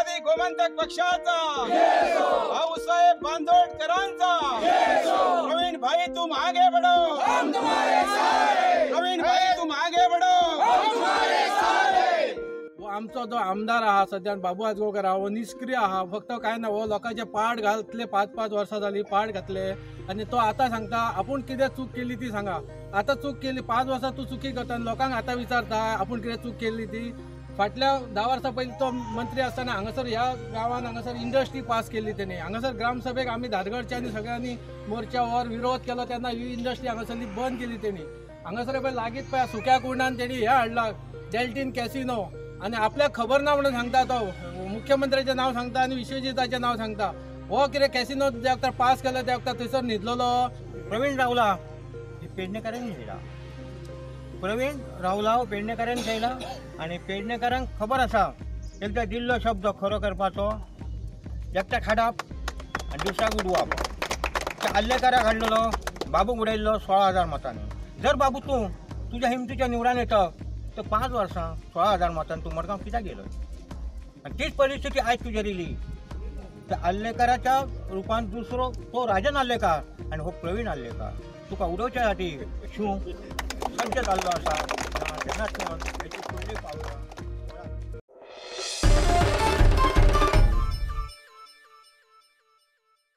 राष्ट्रवादी गोमंतक पक्षाचा, भाऊसाहेब बांदोडकरांचा। प्रवीण भाई तुम आगे बढ़ो, हम तुम्हारे साथ। प्रवीण भाई तुम आगे बढ़ो, हम तुम्हारे साथ। आमचो जो आमदार आहा सद्या बाबू आजगांवकर आहा, हो निष्क्रिय आहा, फक्त काय ना हो लोकांचे पाड घातले, 5-5 वर्सां जाली पाड घातले आनी तो आतां सांगता आपूण कितें चूक केली ती सांगा। आतां चूक केली, 5 वर्सां तूं चुकी करता आनी लोकांक आतां विचारता आपूण कितें चूक केली ती। फाटल्या 10 वर्सां पयलीं तो मंत्री आसतना हांगासर ह्या गांवान हांगासर इंडस्ट्री पास केल्ली तेणी। हांगासर ग्रामसभेक आमी धारगळच्यांनी सगळ्यांनी मोर्चावर विरोध केलो तेन्ना ही इंडस्ट्री हांगासरली बंद केली तेणी। हांगासर पळय लागींच पळय सुक्या कुंडान तेणी हें हाडलां डेल्टीन कॅसिनो, आनी आपल्याक खबर ना म्हणून सांगता तो, मुख्यमंत्र्याचें नांव सांगता आनी विश्वजीताचें नांव सांगता। हो कितें कॅसिनो ज्या वखतार पास केलो त्या वखतार थंयसर न्हिदलेलो। प्रवीण रावला हे पेडणेकारांनी दिला, प्रवीण रावला हो पेडणेकारांनी केला आनी पेडणेकारांक खबर आसा एकदां दिल्लो शब्द खरो करपाचो, एकट्याक हाडप आनी दुसऱ्याक उडोवप। त्या आल्लेकाराक हाडलेलो, बाबूक उडयल्लो 16,000 मतांनी। जर बाबू तूं तुज्या हिमतीच्या निवडान येता तर 5 वर्सां 16,000 मतान तूं मडगांव कित्याक गेलो? आनी तीच परिस्थिती आयज तुजेर येयली। त्या आल्लेकाराच्या रुपान दुसरो तो राजन आल्लेकार आनी हो प्रवीण आल्लेकार तुका उडोवच्या खातीर शूं सज्ज जाल्लो आसा। तेन्नाच हेची फुडली पावलां।